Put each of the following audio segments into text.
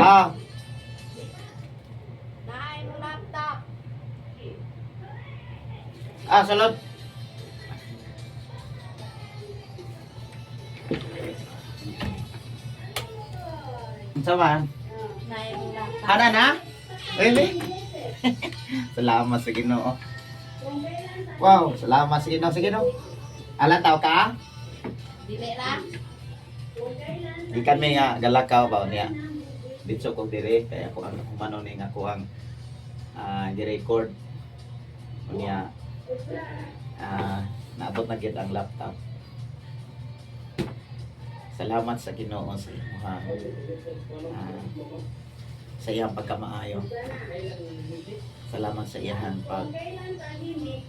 Ah, Naay mo laptop. ah, sulod. Unsa man? Naay mo laptop. Hana na? Really? Salamat sa Ginoo. Wow, salamat sa Ginoo, sa Ginoo. Ala tao ka? Dili ra. Gikan mi nga galakaw ba niya. Ditso ko dire kay ako ang humano ning ako ang gi-record. Unya naabot na gyud ang laptop. Salamat sa Ginoo sa imuha. Sa iyang pagkamaayo. Salamat sa iyang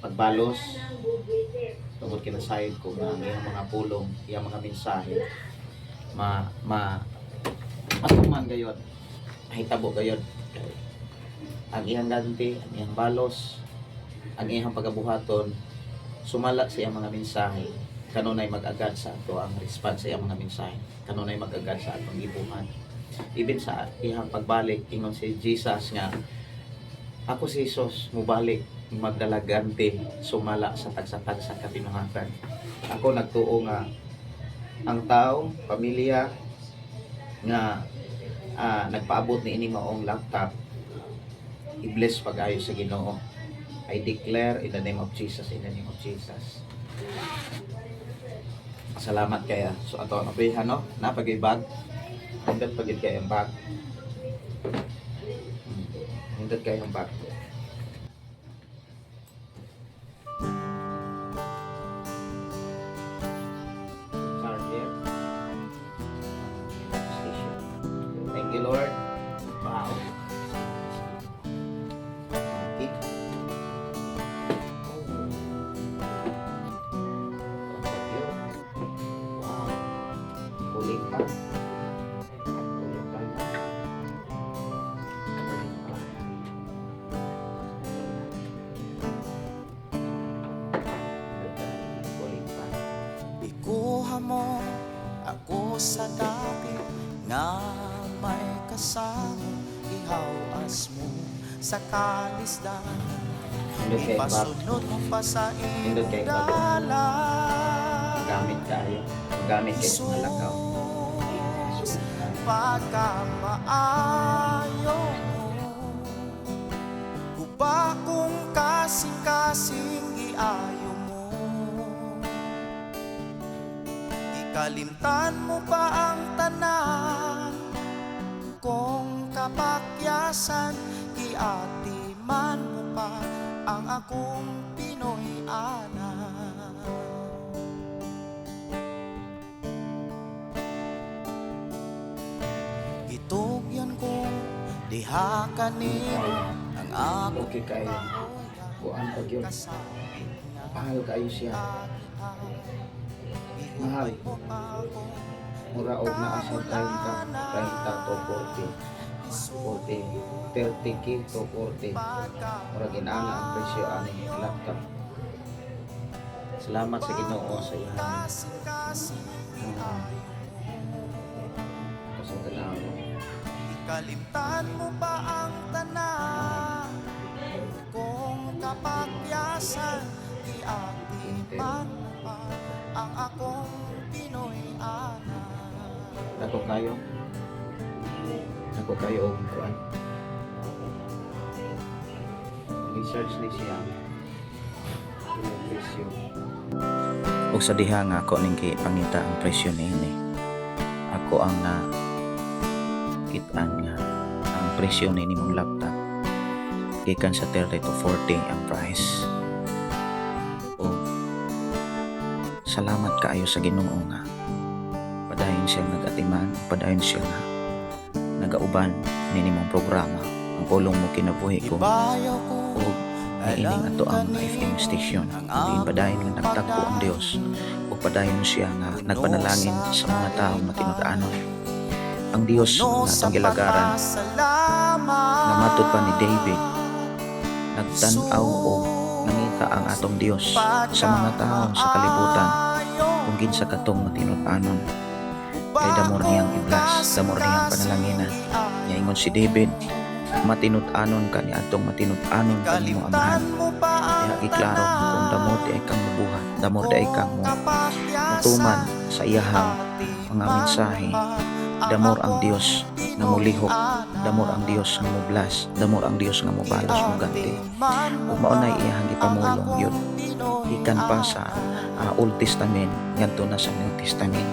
pagbalos tungod kinasayod ko nga ang iyang mga pulong, iyang mga mensahe ma ma matuman gayod, mahitabo gayod kay ang iyang ganti, ang iyang balos, ang iyang pagabuhaton sumala sa iyang mga mensahe, kanunay mag-agad sa ato ang response sa iyang mga mensahe, kanunay mag-agad sa atong gibuhat. Even sa iyang pagbalik, ingon si Jesus nga ako si Jesus mubalik magdalaganti sumala sa tagsa-tagsa kabinuhatan. Ako nagtuo nga ang tao, pamilya nga nagpaabot ni ini maong laptop, i-bless pag-ayo sa Ginoo. I declare in the name of Jesus, in the name of Jesus. Salamat kaya. So ato ang aprihan, no? Napagay bag. Hindot pagid kay ang bag. Hindot kay ang bag. Charger. Station. Thank you, Lord. Wow. Okay. Oh. Thank you. Wow. Kuling pa. Kuling pa. Kuling pa. Kuling pa. Ikuha mo ako sa dapit nga may kasama, ihawas mo sa kalisdan. Hindot kay bag. Ipasunod mo pa sa Hindot imong kay bag. dalan. Gamit kayo. Gamit kay sa mga lakaw. Jesus, pagkamaayo mo, guba kong kasing-kasing iayo mo. Ikalimtan mo pa ang tanan kong kapakyasan, iatiman mo pa ang akong Pinoy anak. Gitugyan ko diha kanimo ang akong Okay kayo. Kuan pag yun. Mahal kayo siya. Mahal. Mura og naa sa 30, 30 to 40. 40, 30K to 40. Mura ginana ang presyo ani laptop. Salamat sa Ginoo sa iyang sa tanaw. Ikalimtan mo ba ang tanan kung kapakyasan, iatiman mo pa ang akong Pinoy anak. Dako kayo. Dako kayo og kuan. Research ni siya. Yung presyo. Ug sa diha nga ako ning gipangita ang presyo niini, ako ang na kitaan nga ang presyo niini mong laptop gikan sa 30 to 40 ang price. O salamat kaayo sa Ginoo nga padayon siya nagatiman, padayon siya nga nagauban niini mong programa, Ang Pulong Mo Kinabuhi Ko, ug niining ato ang FM station. Diin padayon nga nagtagpo ang Dios ug padayon siya nga nagpanalangin sa mga tawo matinud-anon. Ang Dios nga atong gilagaran nga matud pa ni David, nagtan-aw og nangita ang atong Dios sa mga tao sa kalibutan kung kinsa katong matinud-anon. Kay damor niyang i-bless, damor niyang panalanginan. Nya ingon si David, matinud-anon ka ni atong matinud-anon ka nimo amahan. Diha giklaro kung damor diay kang mubuhat, damor diay kang mo mutuman sa iyahang mga mensahe. Damor ang Dios nga mulihok, damor ang Dios nga mo-bless, damor ang Dios nga mobalos, moganti. Ug mao nay iyahang gipamulong yun gikan pa sa Old Testament ngadto na sa New Testament.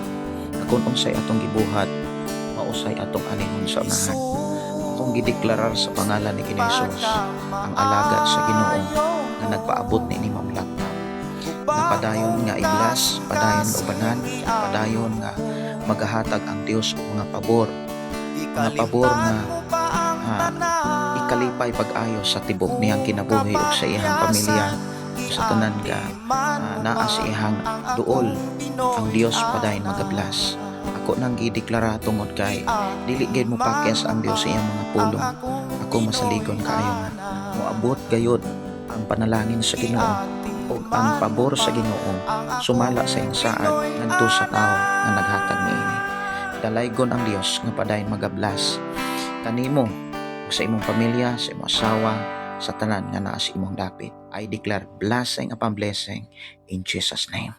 Kung unsay atong gibuhat, mausay atong anihon sa unahan. Akong gideklarar sa pangalan ni Ginoong Hesus, ang alagad sa Ginoo nga nagpaabot ni Ma'am laptop, na padayon nga i-bless, padayon nga ubanan, padayon nga magahatag ang Dios og mga pabor nga ikalipay pag-ayo sa tibok niyang kinabuhi ug sa iyang pamilya ug sa tanan nga naa sa iyang duol. Ang Dios padayon magabless. Ako nang gideklara tungod kay dili gid mo pakyas ang Dios sa iyang mga pulong. Ako masaligon kaayo nga moabot gayud ang panalangin sa Ginoo ug ang pabor sa Ginoo sumala sa iyang saad ngadto sa tawo nga naghatag niini. Dalaygon ang Dios nga padayon magabless kanimo ug sa imong pamilya, sa imong asawa, sa tanan nga naa sa imong dapit. I declare blessing upon blessing in Jesus' name.